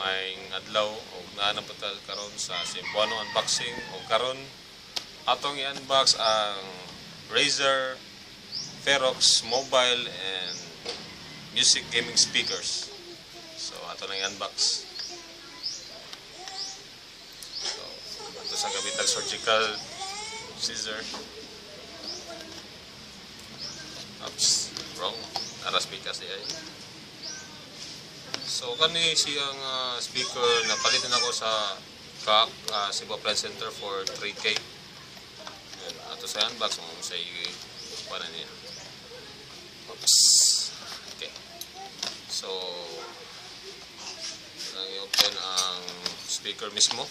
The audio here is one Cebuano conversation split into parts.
Maayong adlaw ug naa na ta karon sa Cebuano Unboxing ug karon atong i-unbox ang Razer Ferox mobile and music gaming speakers. So ato nang i-unbox. So ato sa gamitag surgical scissor. Oops, wrong. Aras speaker siya. So kani siyang speaker, napalit na ako sa truck, Cebu Appliance Center for 3K. Then ato sa unbox mo sa para niya. Oops. Okay. So lang i-open ang speaker mismo.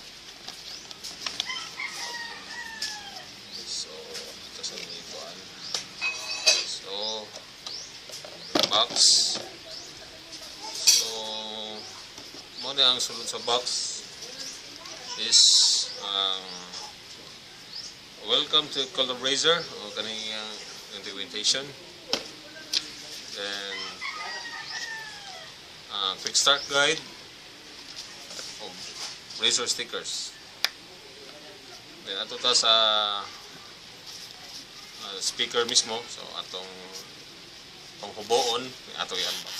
So ito sa ikuan. So box. So mao na ang sulod sa box is ang welcome to Color Razer o kaning ang documentation. Then quick start guide o Razer stickers. Then ato ta sa speaker mismo. So atong panghuboon ato i-unbox.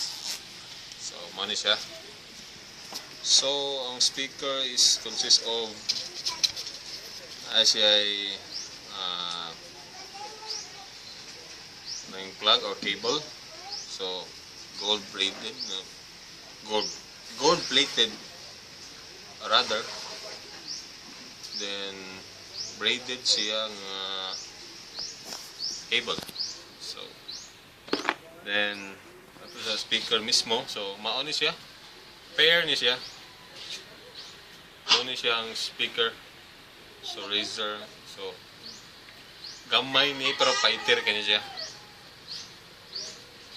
So mao ni siya. So ang speaker is consists of ay siya ay ng plug or cable. So gold plated, no? Gold plated rather. Then braided siya nga cable. So then ato sa speaker mismo. So mao ni siya. Pair ni siya. Mao ni siya ang speaker. So Razer. So gamay ni pero fighter kani siya.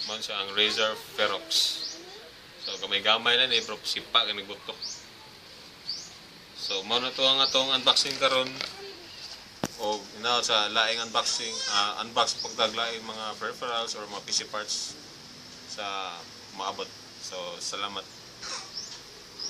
Mao siya ang Razer Ferox. So gamay-gamay na ni pero sipa kani butok. So mao na to ang atong unboxing karon o inaw sa laing unboxing, unbox pagdaglaing mga peripherals or mga PC parts sa maabot. So salamat.